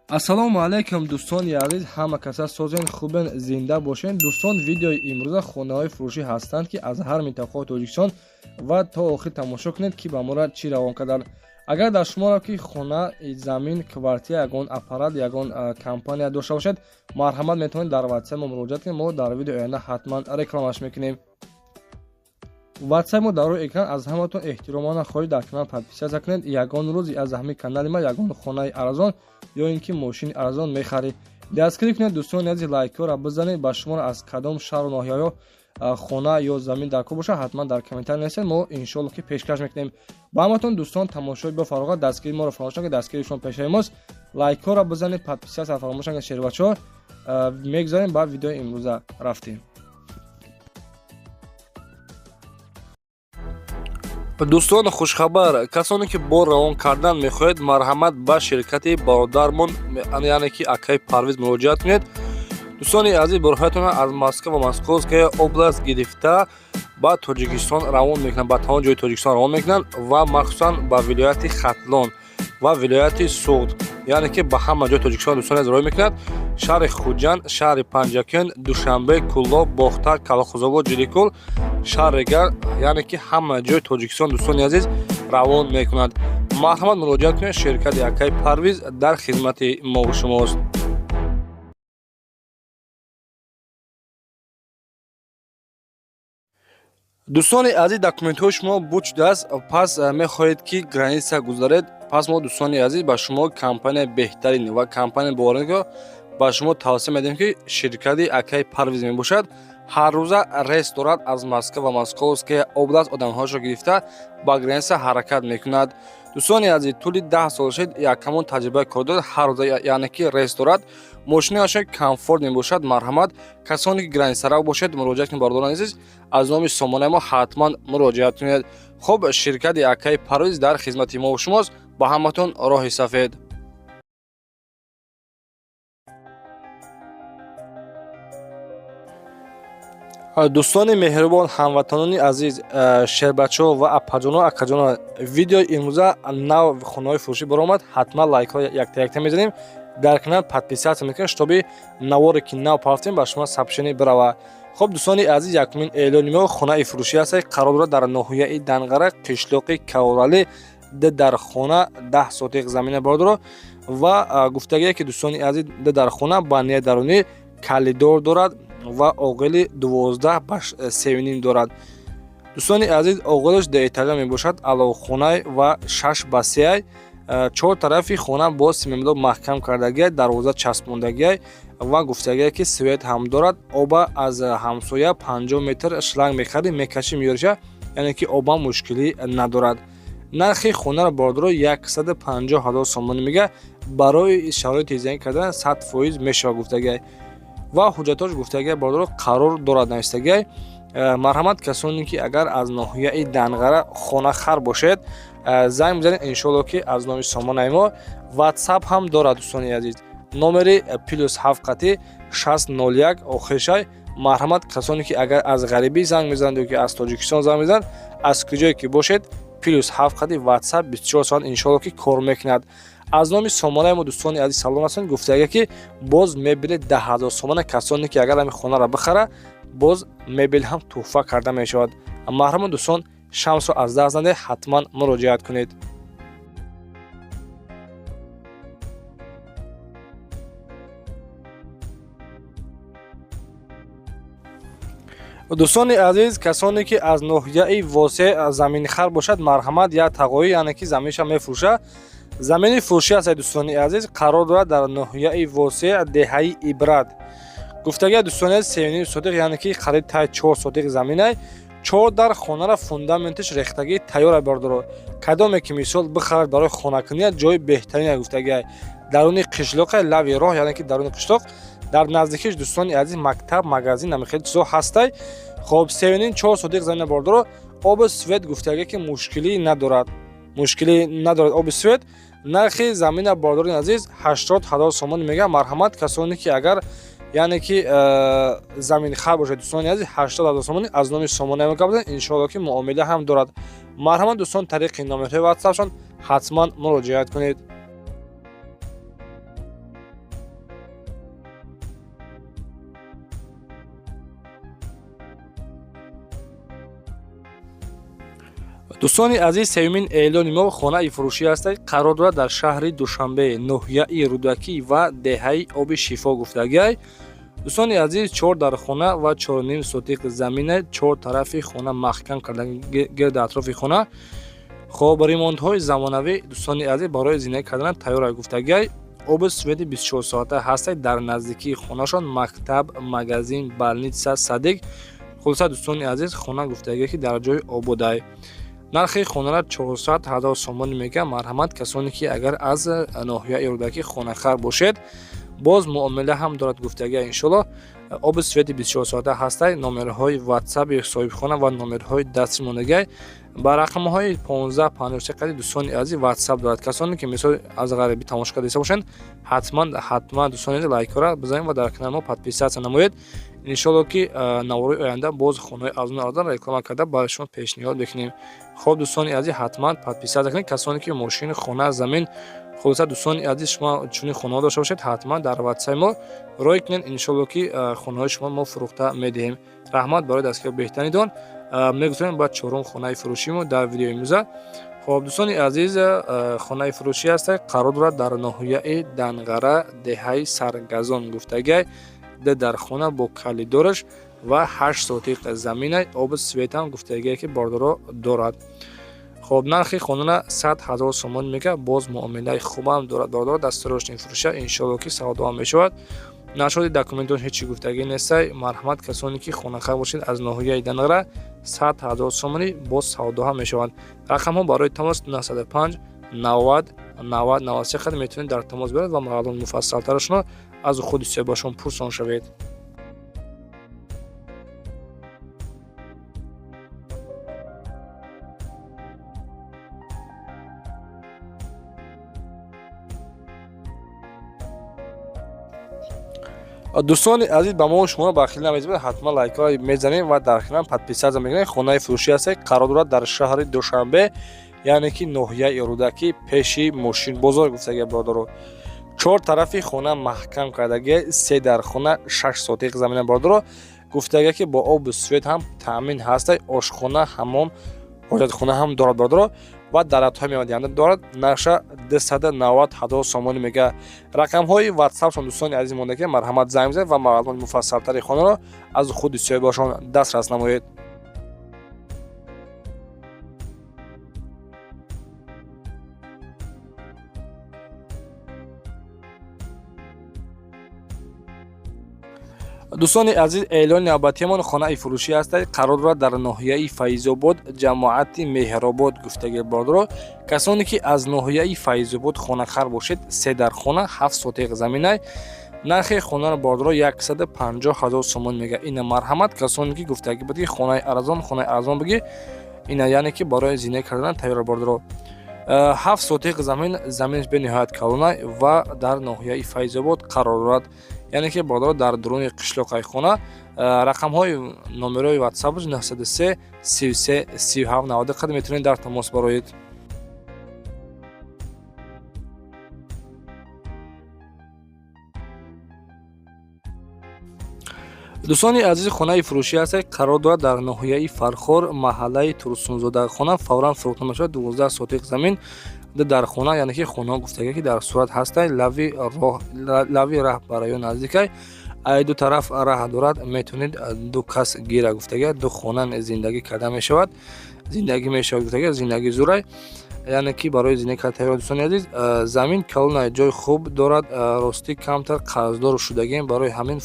Ассалому алайкум, дӯстони азиз, ҳама каса созен, хубен, зинда бошен. Дӯстон, видеои имрӯза хонаҳои фурӯшӣ ҳастанд, ки аз ҳар минтақаи Тоҷикистон, ва то охир тамошо кунед, ки ба мора чӣ равон карданд. Агар дар шуморо ки хона, замин, квартира, ягон аппарат, ягон компания дошта бошед, марҳамат, метавонед дар ватсап мо муроҷиат кунед. Мо дар видеои оянда ҳатман рекламаш мекунем. Ватсап мо дар рӯи экран. Аз ҳаматон эҳтиромона хоҳиш, дар канал подписаться кунед. Ягон рӯз аз ҳамин канали ма ягон хонаи арзон ё ин ки мошини арзон мехаред. Дастгирӣ кунед, дӯстони азиз, лайкҳоро бизанед. Ба шуморо аз кадом шаҳру ноҳияҳо хона ё замин дар кор бошад, ҳатман дар комментарий нависед, мо иншоалло ки пешкаш мекунем ба ҳаматон. Дӯстон, тамошои бо фароғат, дастгирии моро фаромӯш накунед, дастгирии шумо пешаи мост. Лайкҳоро бизанед, подписаться фаромӯш накунед. Шербачаҳо, мегузарем ба видеои имрӯза, рафтем. Дӯстон, хушхабар: касоне ки бор равон кардан мехоҳед, марҳамат, ба ширкати бародармон, яъне ки акаи Парвиз муроҷиат кунед. Дӯстони азиз, борҳоятонро аз Москва ва Московская область гирифта ба Тоҷикистон равон мекунанд, ба тамоми ҷои Тоҷикистон равон мекунанд ва махсусан ба вилояти Хатлон ва вилояти Суғд, яъне ки ба ҳама ҷои Тоҷикистон, дӯстони азиз, роҳӣ мекунад: шаҳри Хуҷанд, шаҳри Панҷакент, Душанбе, Кӯлоб, Бохтар, Калхозобод, Ҷиликул, шаҳри Гар, яъне ки ҳама ҷои Тоҷикистон, дӯстони азиз, равон мекунад. Марҳамат, муроҷиат кунед, ширкати акаи Парвиз дар хизмати мову шумост. Дӯстони азиз, документҳои шумо буд шудааст, пас мехоҳед ки граница гузаред. Пас мо, дӯстони азиз, ба шумо компания беҳтарин ва компания боварӣ ба шумо тавсия медиҳем, ки ширкати акаи Парвиз мебошад. Ҳар рӯза рейс дорад, аз Москва ва Московская область одамҳоашро гирифта ба граница ҳаракат мекунад. Дӯстони азиз, тӯли 10 сол шуд, якамон таҷрибаи кор дорад. Ҳар рӯза, яъне ки рейс дорад, мошинааш комфорт мебошад. Марҳамат, касоне ки границарав бошед, муроҷиат кунед. Бародарони азиз, аз номи сомонаи мо ҳатман муроҷиат кунед. Хуб, ширкати акаи Парвиз дар хизмати мову шумост. Ба ҳаматон роҳи сафед. Дӯстони меҳрубон, ҳамватанони азиз, шербачаҳо ва апаҷоно, акаҷоно, видеои имрӯза нав хонаҳои фурӯшӣ баромад. Ҳатман лайкҳо якта якта мезанем, дар канал подписаться мекунем, чтобы наворе ки нав пафтем, ба шумо сообщение бирава. Хуб, дӯстони азиз, якумин эълони мо хонаи фурӯшӣ аст, қарор дорад дар ноҳияи Данғара, қишлоқи Каворалӣ, д дар хона, 10 сотиқ замина, бародаро. Ва гуфтагие ки, дӯстони азиз, д дар хона банияи дарунӣ, калидор дорад ва оғили 12 ба 3,5 дорад. Дӯстони азиз, оғилаш дуэтажа мебошад, аловхонай ва 6 ба 3-ай. Чор тарафи хона бо семенблок маҳкам кардагиай, дарвоза часпондагиай ва гуфтагиай ки свет ҳам дорад. Оба аз ҳамсоя 50 метр шланг мехарӣ, мекашӣ, меёриша, яъне ки оба мушкилӣ надорад. Нархи хонаро, бордоро, 150 000 сомонӣ мега. Барои шароити зиндагӣ кардан 100% мешавад, гуфтагиай, ва ҳуҷҷатош, гуфтагиай, бордоро, қарор дорад, навистагиай. Марҳамат, касоне ки агар аз ноҳияи Данғара хонахар бошед, занг бизанед. Иншоалло ки аз номи сомонаи мо ватсап ҳам дорад. Дӯстони азиз, номери +7 қати 601 охиршай. Марҳамат, касоне ки агар аз ғарибӣ занг мезананд ё ки аз Тоҷикистон занг мезананд, аз куҷое ки бошед, +7 қати ватсап 24 соат иншоалло ки кор мекунад. Аз номи сомонаи мо, дӯстони азиз, салом расонед. Гуфтага ки боз мебели 10 000 сомона, касоне ки агар ҳамин хонаро бихара, боз мебел ҳам тӯҳфа карда мешавад. Марҳамат, дӯстон, шансро аз даст надиҳед, ҳатман муроҷиат кунед. Дӯстони азиз, касоне ки аз ноҳияи Восеъ заминхар бошад, марҳамат, як тағоӣ, яъне ки заминша мефурӯшад. Замини фурӯшӣ аст, дӯстони азиз, қарор дорад дар ноҳияи Восеъ, деҳаи Ибрат. Гуфтагия, дӯстони азиз, 3,5 сотиқ, яъне ки қариб таи 4 сотиқ заминай. Чор дар хонара фундаментиш рехтагӣ тайёра. Бардоро, кадоме ки мисол бихарад барои хонакунӣ, ҷои беҳтарина, гуфтагиай. Даруни қишлоқе, лави роҳ, яъне ки даруни қишлоқ, дар наздикиш, дӯстони азиз, мактаб, магазин, ҳами хеле чизо ҳастай. Хоб, 3,5-4 сотиқ замина, бордоро. Обу свет, гуфтагӣ ки мушкилӣ надорад, мушкилӣ надорад оби свет. Нархи замина, бордори азиз, 80 000 сомонӣ мегӯям. Марҳамат, касоне ки агар, яъне ки заминхар бошад, дӯстони азиз, 80 000 сомонӣ аз номи сомона мекабуданд. Иншоалло ки муомила ҳам дорад. Марҳамат, дӯстон, тариқи номерҳои ватсапшон ҳатман муроҷиат кунед. Дӯстони азиз, сеюмин эълони мо хонаи фурӯшӣ аст, қарор дорад дар шаҳри Душанбе, ноҳияи Рӯдакӣ ва деҳаи Оби Шифо гуфтагиай. Дӯстони азиз, чор дар хона ва 4,5 сотиқ замина, чор тарафи хона маҳкам карда, гирди атрофи хона. Хоб, ремонтҳои замонавӣ, дӯстони азиз, барои зиндагӣ кардан тайёр гуфтагиай. Оби свети 24 соата ҳастад. Дар наздикии хонашон мактаб, магазин, больница, садик. Хулоса, дӯстони азиз, хона гуфтагие, ки дар ҷои ободай. Нархи хонара 400 ҳазор сомонӣ мегӯям. Марҳамат, касоне ки агар аз ноҳияи Рӯдакӣ хонахар бошед, боз муомила ҳам дорад гуфтагия, иншолло. Оби свети 24 соата ҳастай. Номерҳои ватсаби соҳибхона ва номерҳои дасти мондагиай ба рақамҳои 15 53 қади, дӯстони азиз, ватсап дорад. Касоне ки мисол аз ғарибӣ тамошо карда бошанд, ҳатман, ҳатман, дӯстони азиз, лайкҳоро бизанед ва дар канали мо подписаться намоед. Иншолло, ки наворои оянда боз хонаҳои арзон арзон реклама карда барои шумо пешниҳод мекунем. Хоб, дӯстони азиз, ҳатман подписаться кунед. Касоне ки мошин, хона, замин, хулоса, дӯстони азиз, шумо чунин хонаҳо дошта бошед, ҳатман дар ватсаи мо рой кунед. Иншолло, ки хонаҳои шумо мо фурӯхта медиҳем. Раҳмат барои дастгири беҳтаринтон. Мегузорем ба чорум хонаи фурӯшимо дар видеои имрӯза. Хоб, дӯстони азиз, хонаи фурӯшӣ аст, қарор дорад дар ноҳияи Данғара, деҳаи Саргазон гуфтагиай. Д дар хона бо калидораш ва 8 сотиқ замина, оби светам гуфтагие, ки бордоро дорад. Хоб, нархи хонана 100 ҳазор сомон мега, боз муомилаи хубам дорад бордоро. Дастурошни фурӯша, иншолло, ки савдоам мешавад. Нашоди документон ҳечи гуфтагӣ нестай. Марҳамат, касоне ки хонахар бошед аз ноҳияи Данғара, 100 ҳазор сомонӣ, боз савдоҳам мешаванд. Рақамҳо барои тамос 905 90 90 93 қад метавонед дар тамос биёред ва маълумоти муфассалтарашонро аз худи соҳибашон пурсон шавед. Дӯстони азиз, ба мо шуморо бахил намезанем, ҳатман лайкҳо мезанем ва дар канал подписаться мекунем. Хонаи фурӯшӣ аст, қарор дорад дар шаҳри Душанбе, яъне ки ноҳияи Рӯдакӣ, пеши мошинбозор гуфтагия, бародаро. Чор тарафи хона маҳкам кардагия, се дар хона, 6 сотиқ замина, бародаро. Гуфтагия, ки бо обу свет ҳам таъмин ҳастай, ошхона, ҳаммом, ҳоҷатхона ҳам дорад, бародаро, ва дарахтҳои мевадиҳанда дорад. Нархша 290 ҳазор сомонӣ мега. Рақамҳои ватсапшон, дӯстони азиз, монда, ки марҳамат, занг бизанед ва маълумоти муфассалтари хонаро аз худи соҳибашон дастрас намоед. Дӯстони азиз, эълони навбатиамон хонаи фурӯшӣ аст, қарор дорад дар ноҳияи Файзобод, ҷамоати Меҳробод гуфтаги, бордоро. Касоне ки аз ноҳияи Файзобод хонахар бошед, се дар хона, 7 сотиқ заминай. Нархи хонаро, бордоро, 150 ҳазор сомон мега. Ина, марҳамат, касоне ки гуфтагӣ буд, ки хонаи арзон, хонаи арзон бигӣ, ина, яъне ки барои зиндагӣ кардан тайёр, бордоро. 7 сотиқ замин, заминаш бениҳоят калона ва дар ноҳияи Файзобод қарор дорад, яъне ки, бордоро, дар дуруни қишлоқаи хона. Рақамҳои номерои ватсапш 903 33 37 90 қад метавонед дар тамос бароед. Дӯстони азиз, хонаи фурӯшӣ аст, қарор дорад дар ноҳияи Фархор, маҳаллаи Турсунзода. Хона фавран фурӯхта мешавад. 12 сотиқ замин, дар хона, яъне ки хонаҳо гуфтага, ки дар сурат ҳастай, лави роҳ, лави раҳ ба район наздикай, ай ду тараф раҳ дорад, метавонед ду кас гира гуфтага, ду хона зиндагӣ карда мешавад, зиндагӣ мешавад гуфтага, зиндагӣ зурай, яъне ки барои зиндагӣ карда тайёр. Дӯстони азиз, замин калона, ҷои хуб дорад. Ростӣ, камтар қарздор шудагем, барои ҳамин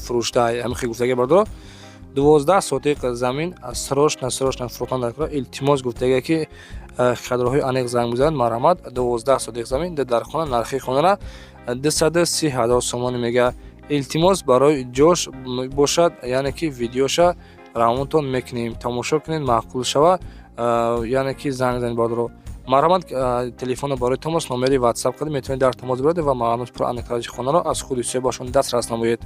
фурӯшта ҳамин хел гуфтага, бардоро. 12 сотиқ замин срочно, срочно фурӯхтан дар илтимос гуфтага, ки кадрҳои аниқ занг бизананд. Марҳамат, 12 сотиқ замин, дар хона, нархи хонара 230 ҳазор сомонӣ мега. Илтимос, барои ҷош бошад, яъне ки видеоша равонтон мекунем, тамошо кунед, маъқул шава, яъне ки занг занед, бародаро. Марҳамат, телефонро барои тамос, номери ватсап кардем, метавонед дар тамос биред ва маълумоти пурра хонаро аз худи соҳибашон дастрас намоед.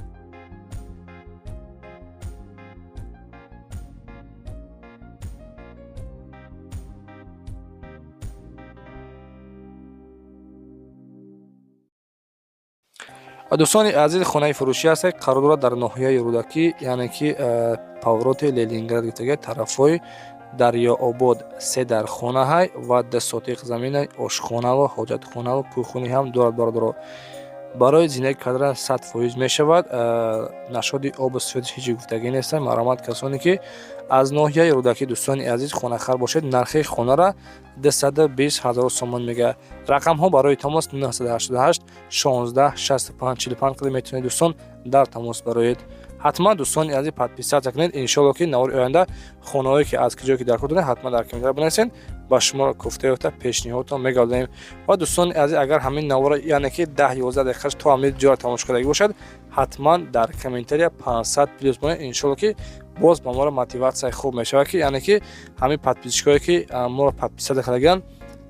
Дӯстони азиз, хонаи фурӯшӣ аст, қарор дорад дар ноҳияи Рӯдакӣ, яъне ки повороти Ленинград гуфтага, тарафҳои Дарёобод се дар хонаҳай ва 2 сотиқ заминай, ошхонаву ҳоҷатхонаву кӯхунӣ ҳам дорад. Бародаро, барои зиндагӣ кардан 100% мешавад. Нашоди обу свет ҳеҷ гуфтагӣ нестанд. Марҳамат, касоне ки аз ноҳияи Рӯдакӣ, дӯстони азиз, хонахар бошед, нархи хонара 220 ҳазор сомон мегӯяд. Рақамҳо барои тамос 988 16 65 45 қадр метавонед, дӯстон, дар тамос бароед. Ҳатман, дӯстони азиз, подписаться кунед. Иншоалло, ки навори оянда хонаҳое ки аз киҷое ки дар кор доред, ҳатман дар комментария бинависед, ба шуморо кофта ёфта пешниҳодтон мегардонем. Ва, дӯстони азиз, агар ҳамин навора, яъне ки 10-11 дақиқаш то ҳамин ҷоро тамошо кардагӣ бошад, ҳатман дар комментария 500 плюс монед. Иншоалло, ки боз ба моро мотиватсияи хуб мешавад, ки яъне ки ҳамин подписчикое ки моро подписаться кардагианд,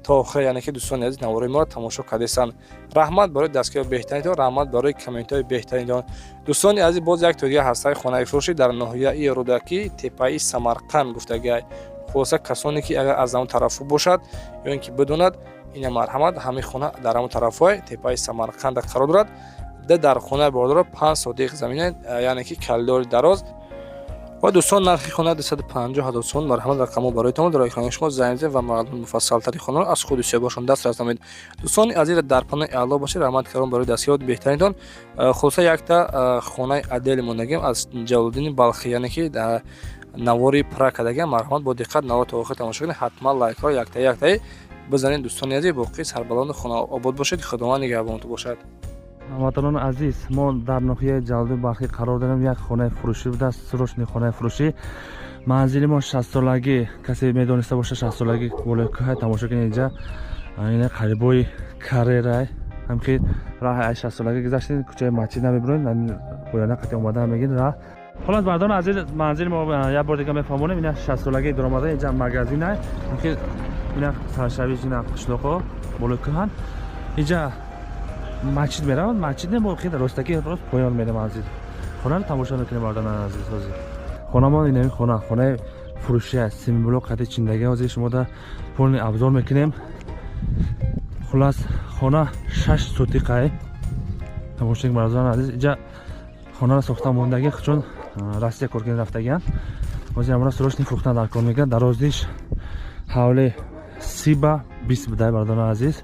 то охир, яъне ки, дӯстони азиз, наворои моро тамошо кардесанд. Раҳмат барои дастгиҳои беҳтаринтон, раҳмат барои комментҳои беҳтаринтон. Дӯстони азиз, боз як то дига ҳастаи хонаи фурӯшӣ дар ноҳияи Рӯдакӣ, теппаи Самарқанд гуфтагиай. Хулоса, касоне ки агар аз ҳамон тарафу бошад ё ин ки бидонад, ина марҳамат, ҳамин хона дар ҳамон тарафҳои теппаи Самарқанда қарор дорад. Д дар хонаи бордоро 5 сотиқ замина, яъне ки коридори дароз. Ва, дӯстон, нархи хона 250 ҳазор сомон. Марҳамат, рақамҳо барои тамон дар экрани шумо, занг занед ва маълумоти муфассалтари хонаро аз худи соҳибошон дастрас намоед. Дӯстони азиз, дар паноҳи Аллоҳ бошед. Раҳмат калом барои дастгироти беҳтаринтон. Хулоса, якта хонаи отдельный мондагим аз Ҷалолиддини Балхӣ, яъне ки навори пурра кардагиам. Марҳамат, бо диққат навор то охир тамошо кунед. Ҳатман лайкҳоро якта яктаи бизанед. Дӯстони азиз, боқӣ сарбаланду хонаобод бошед. Худованд нигаҳбонтон бошад. Ҳамватанони азиз, мо дар ноҳияи Ҷалолиддини Балхӣ қарор дорем. Як хонаи фурӯшӣ будааст, срочный хонаи фурӯшӣ. Манзили мо шастсолагӣ, касе медониста боша, шастсолагӣ болои кӯҳай. Тамошо кунед, инҷа ина қарибои карерай. Ҳамки раҳи ай шастсолагӣ гузаштем, кӯчаи масҷид намебироем, поёна қати омада мегин раҳ. Холас, бардони азиз, манзили мо як бор дига мефаҳмонем. Ина шастсолагӣ дуромада, инҷа магазинай, ҳамки ина саршавиш, ина қишлоқо болои кӯҳан. Инҷа масҷид меравад, масҷид не, мо хеле ростаки рост поён мерем. Азиз, хонаро тамошо мекунем. Бардони азиз, ҳозир хонамон инами хона, хонаи фурӯшӣ аст, семиблок қати чиндаги. Ҳозир шумо да полный обзор мекунем. Хулас, хона 6 сотиқай. Тамошо, бардони азиз, инҷа хонаро сохта мондаги, чун Россия коркунӣ рафтагиан. Ҳозир амро срочный фурӯхтан дар кор мекунад. Дароздиш ҳавли 30 ба 20 будай. Бардони азиз,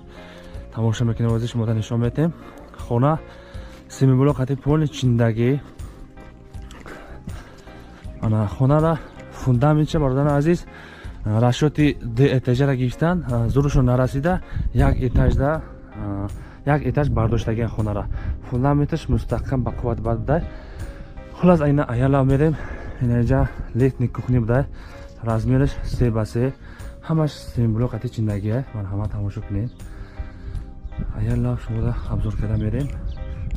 тамошо мекунем, ҳозир шумода нишон медиҳем. Хона семиблок қати полный чиндагӣ. Ана хонара фундаментша, бародари азиз, расчёти д этажара гирифтан, зурушон нарасида, як этажда як этаж бардоштагиан. Хонара фундаменташ мустаҳкам, бақувват бад будай. Хулас, ина аяла мерем. Инаҷа летний кухня будай, размераш 3 ба 3, ҳамаш семиблок қати чиндагия. Марҳамат, тамошо кунед. Аяла шумода обзор карда мерем.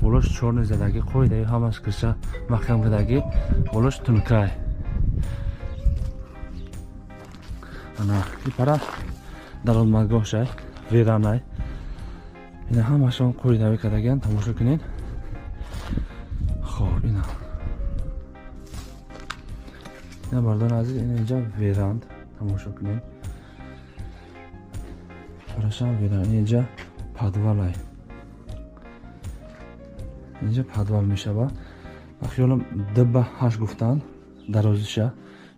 Болош чорни задагӣ, қоидаи ҳамаш кирша маҳкам кардагӣ, болош тункай. Ана ипара даромадгоҳшай, веранай. Ина ҳамашон қоидавӣ кардагиан, тамошо кунед. Хоб, ина, бардори азиз, ина инҷа веранд, тамошо кунед. Парашам веранд. Инҷа подвалай, инҷа подвал мешава. Ба хиёлам, 2 ба 8 гуфтанд дарозиша.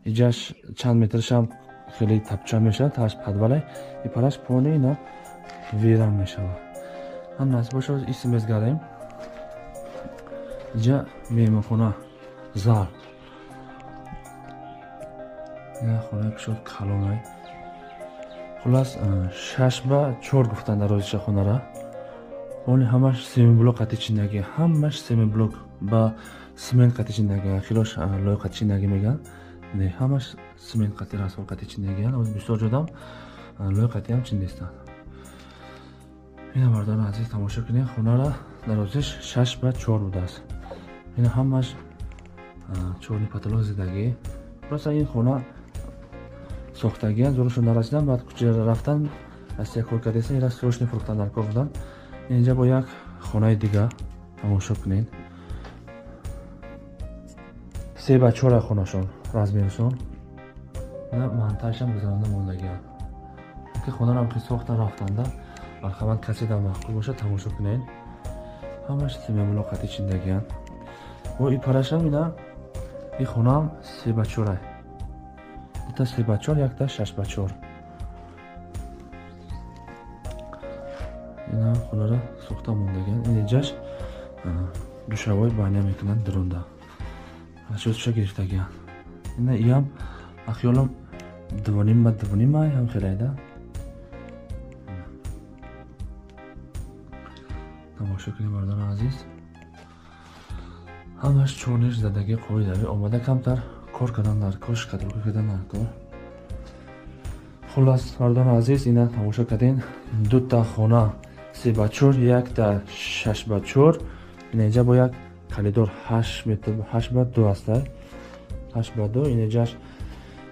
Иҷаш чанд метршам хеле тапча мешавад. Таш подвалай, ипараш пони ина веран мешава. Ҳам насиб боша, исм мезгарем. Инҷа меҳмонхона, зал. Ина хонаи кушод, калонай. Хулас, 6 ба 4 гуфтанд дарозиша хонара. Оли ҳамаш семиблок қати чиндаги, ҳамаш семиблок ба смент қати чиндаги. Хилош лой қати чиндаги меган, не, ҳамаш смент қати, раствор қати чиндагиан. Бисёр ҷодам лой қатиам чиндестанд. Ина, мардони азиз, тамошо кунед хонара. Дарозиш 6 ба 4 будааст. Ина ҳамаш чорни потолок зидагӣ. Просто ин хона сохтагиан, зурушон нарасидан, баъд кӯча рафтан, Россия кор кардесан, ира срочный фурӯхтан дар кор будан. Инҷа бо як хонаи дига, тамошо кунед, 3 ба 4 хонашон размершон. Монтажам гузаронда мондагиан, ки хонарам ки сохта рафтанда. Марҳамат, касе дар маъқул бошад, тамошо кунед. Ҳамаш семиблок қати чиндагиан. Бо и парашам ина и хонаам 3 ба 4. Дута 3 ба 4, якта 6 ба 4. Ина хонара сохта мондагиан. Инҷаш душавой баня мекунанд дурунда. Расчётша гирифтагиан. Ина иам ахёлам 2.5 ба 2.5 ҳам хелайда. Тамошо кунед, бародарони азиз. Ҳамаш чорниш задаги, қоидави омада, камтар кор кардан дар кор, штукатурка кардан дар кор. Хуллас, бародарони азиз, ина тамошо кардем: дута хона 3 ба 4, якта 6 ба 4. Инаинҷа бо як коридор 8 метр, 8 ба 2 аста, 8 ба 2. Инаҷаш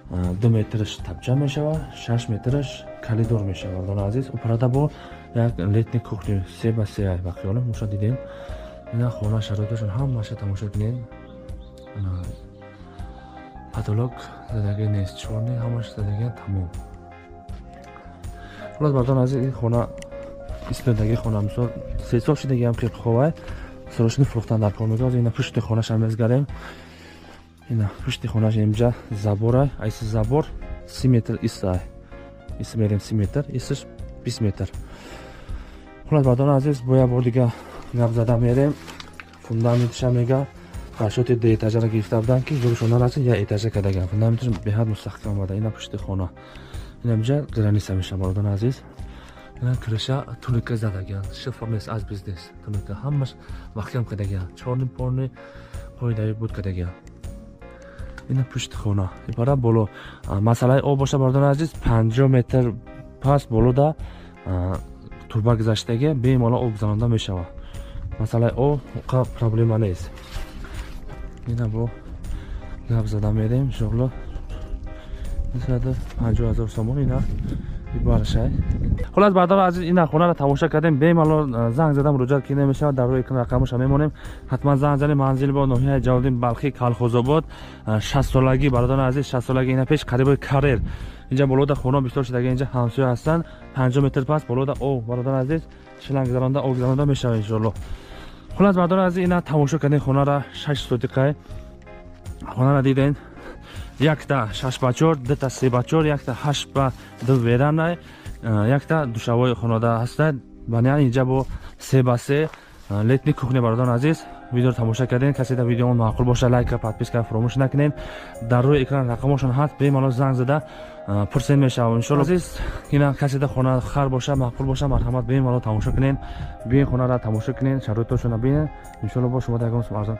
2 метраш табча мешавад, 6 метраш коридор мешавад, бародарони азиз. Упарада бо як летний кухня 3 ба 3 ба хиёлам моша дидем. Ина хона шароиташон ҳамаша тамошо кунед. Потолок задаги нест, чорни ҳамаш задагиан, тамом. Хуллас, бародарони азиз, ин хона истодаги хона, мисол, 3 сол шудагиам хел ховай, срочно фурӯхтан дар кор мекунад. Ина пушти хонашам мезгарем. Ина пушти хонаш, инҷа забора, айси забор 30 метр иста, иста мерем 30 метр, исташ 20 метр. Хуллас, бародарони азиз, бо як бор дига гап зада мерем. Фундаментша мега расчёти ду этажара гирифта буданд, ки зурушон нарасид, як этажа кардаган. Фундаменташ беҳад мустаҳкам омада. Ина пушти хона, ина инҷа граница мешавад, бародарони азиз. Ина крыша тунука задагиан, шифр нест, асбест нест, тунука, ҳамаш маҳкам кардагиан, чорни порни қоидави буд кардагиан. Ина пушти хона, ибара боло. Масъалаи об боша, бародарони азиз, 50 метр пас болода турба гузаштаги, бемалол об гузаронда мешавад. Масъалаи об проблема нест. Ина бо гап зада мерем, иншоалло. 250 000 сомон ина ибарашай. Хуллас, бародари азиз, ина хонаро тамошо кардем. Бемалол занг зада муроҷиат ки намешавад, дар рӯи экран рақамаша мемонем, ҳатман занг занем. Манзил бо ноҳияи Ҷалолиддин Балхӣ, Калхозобод, 60-солагӣ, бародари азиз, 60-солагӣ. Ина пеш қарибои карьер, инҷа болода хона бисёр шудаги, инҷа ҳамсоя ҳастанд. 50 метр пас болода об, бародари азиз, шланг гузаронда, об гузаронда мешавад, иншоалло. Хуллас, бародари азиз, ина тамошо кардем хонара, 6 сотиқай хонара диден: якта 6 ба 4, дута 3 ба 4, якта 8 ба 2 веранда, якта душавои хонода ҳастад банян. Инҷа бо 3 ба 3 летний кухня. Бародарон азиз, видеоро тамошо кардем. Касе дар видеомон маъқул боша, лайка, подписка фаромӯш накунед. Дар рӯи экран рақамошон ҳаст, бемалол занг зада пурсен мешавам, иншоалло. Азиз, ина касе дар хона хар боша, маъқул боша, марҳамат, бемалол тамошо кунед, биен, хонара тамошо кунед, шароитошона бинед, иншоалло. Бо шумо ягон арзон.